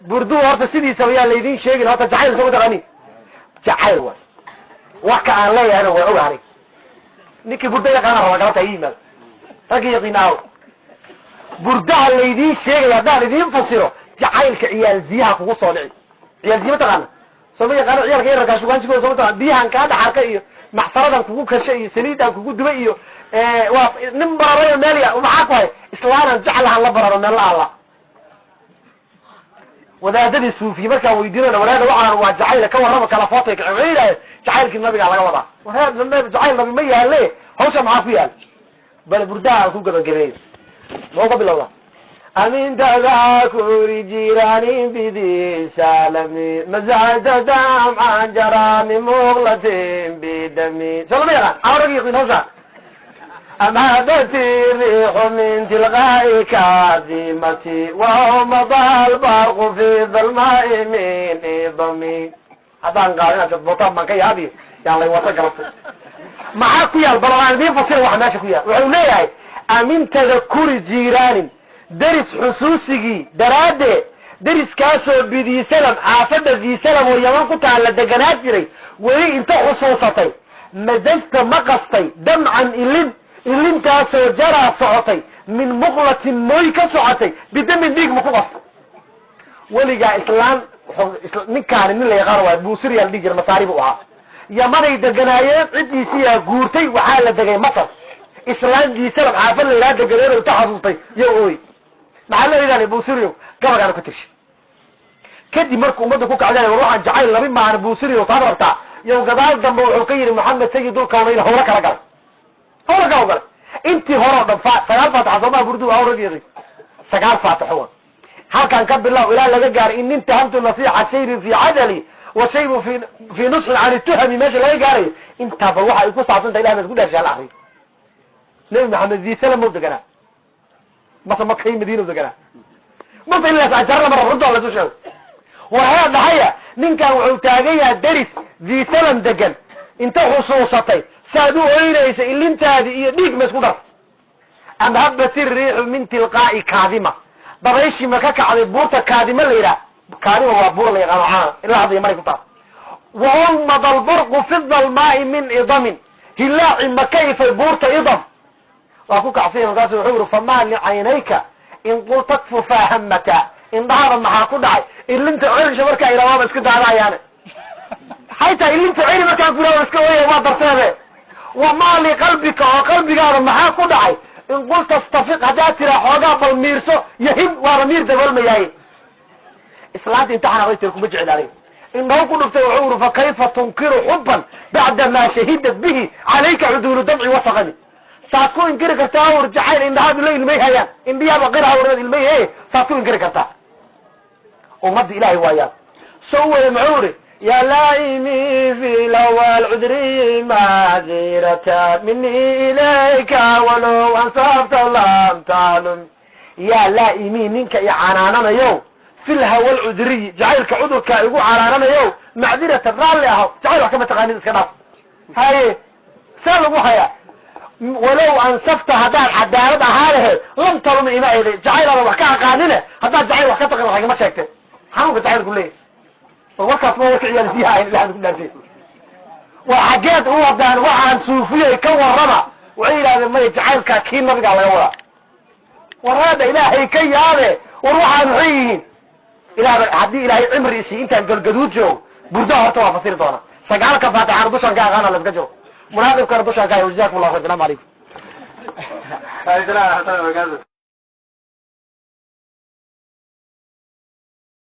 Burduhu horta sidiisaba yaa laydin sheegin. Horta jacayl soo taqaani, jacayl waay. Wax ka aan leeyahayna waa ogaanay. Ninkii burda yaqaana raba galabta ii yimaado. Raggii yaqiina aaw? Burdaha laydiin sheegaya haddaan idiin fasiro, jacaylka ciyaalziyaha kugu soo dhici. Ciyaalziya ma taqaana? Soo ma yaqaano ciyaalka yararkaa shugaanjigooda? Soo ma taqaan biyahan kaa dhaxarka iyo macsaradan kugu kashay iyo saliidan kugu dubay iyo waa nin bararayo meel ya maxaa ku hay islaanan jeclahan la bararo meel la alla. Wadaadadii suufiye markaan weydiinayna, wadaada waxaan waa jacayl ka warrama, kala footay kacen. Waxay yidhahdeen jacaylkii nabigaa laga wadaa. Wareer, jacayl nabi ma yaale, hawsha maxaa ku yaal? Bal burdaha aan ku gabagabeeyo. Mau ka bilowda? Amin tadakuri jiraanin bidi salami mazada damcan jarami muqlatin bidami. Soo lama yaqaan awrag yaqiin hawsha? Am habati riixu min tilqaa'i kaadimati wamada albarqu fi dhalmaai min idami. Haddaan qaado inaad jadbootaan baan ka yaabi. Yaan lay wata galabtay. Maxaa ku yaal? Bal aan idiin fasira waxa meesha ku yaal. Wuxuu leeyahay: amin tadakuri jiiraanin, deris xusuusigii daraaddeed, deriskaasoo bidiisalam, xaafadda diisalam oo Yaman ku taalla deganaa jiray, weli inta xusuusatay, mazajta ma qastay, damcan ilin, ilintaasoo jaraa socotay, min muqlatin mooy ka socotay, bidamin dhiig ma ku qastay weligaa islaan? Ninkaani nin la yaqaano waay, Buusiriyaa la dhihi jira, masaari buu ahaa. Yamanay deganaayeen, ciddiisiyaa guurtay, waxaa la degay Masar. Islaan diisalam xaafad la yidhaha deganeen inta xasuustay yo ooy. Maxaa loo yidhahday Buusiriyo? Gabagaana ku tirshay. Kadib markuu ummadda ku kacdeen, war waxaan jacayl nabi maahan, Buusiriyo taad rabtaa yow. Gadaal dambe wuxuu ka yidhi Maxamed sayidulkawnayn hawlo kala galay, hawlo kala galay. Intii hore o dhan sagaal faatixa soomaa burdu awrageeday? Sagaal faatixo wa halkan ka bilow ilaa laga gaaro in intahamtu nasiixa shaybi fi cadali wa shaybu fi nusxin can tuhami, meesha laga gaarayo. Intaa bal waxa ay ku saabsan tahay, ilah baad ku dhaashay hal akriyo. Nebi Maxamed diisala mau deganaa mase Makay Madiina deganaa mase ilaas ajar lama rabo, runta lasu sheego. War dhahaya, ninkan wuxuu taagan yahay deris diisalam degan inta xusuusatay saad u oynaysa, ilintaadi iyo dhiig ma isku dhar? Am habat iriixu min tilqaa'i kaadima, dabayshii ma ka kacday buurta Kaadima la yidhaah? Kaadima waa buur la yaqaano caana ilaa hadda maray ku taal. Waumada alburqu fi dalmaai min idamin, hilaaci ma ka ifay buurta Idam? Waa ku kacsanya. Markaasu wuxuu yiri: famaa licaynayka in qulta kfufaa hamata, indhahada maxaa ku dhacay? Ilinta celisha markaa idhaa waaba iska daadayaane, xaytaa ilinta celi markaan ku iraa iska oya waa darteede. Wamaa liqalbika, oo qalbigaada maxaa ku dhacay? In qulta stafiq, haddaad tiraa xoogaa bal miirso, yahim, waaba miir daboolmayaaye. Islaanta inta xanaaqday tir kuma jecel aniga, indhaw ku dhuftay. Wuxuu uri: fa kayfa tunkiru xuban bacda maa shahidat bihi calayka cuduulu damci wasaqami? Saad ku inkiri kartaa awr jacayl indhahaadu la ilmay hayaan, indhiyaaba qiraha warad ilmay he, saad ku inkiri kartaa? Ummadda Ilahay waayaan soo wada. Muxuu uri: ya laaimi fi lawal cudri macdirata mini ilayka walow ansabta lam taclum. Ya laaimi, ninka i canaananayo, fi lhawa alcudriyi, jacaylka cudurka igu canaananayo, macdiratan, raalli ahaw, jacayl wax kama taqaanid, iska dhaaf. Haye, see lagu hayaa? Walow ansafta, haddaad cadaalad ahaa laheed, lam talumi, ima eeday. Jacayl aadan wax ka aqaanine, haddaad jacayl wax ka taqin, wax igama sheegteen xanuunka jacaylku leeyahy. War warkaas ma warka ciyaalsiyaha ahayn? Ilahan ku dhaartay, war xaggeed u wadaan waxaan suufiyey? Ka warrama. Waxay yidhahdeen maya, jacaylkaa kii nabigaa laga wadaa. Waraada Ilaahay ka yaabe, war waxaan maxay yihiin? Ilah haddii Ilaahay cimri isii intaan Galgaduud joogo, burdaha horta waa fasiri doona. Sagaalka faatixaan dushaan ka aqaana, laska jiro munaaqibkana dushaan ka hayo. Jazakum Allah khayr. Salamu calaykum. Waalaikum salaam warahmatullahi wabarakatuh.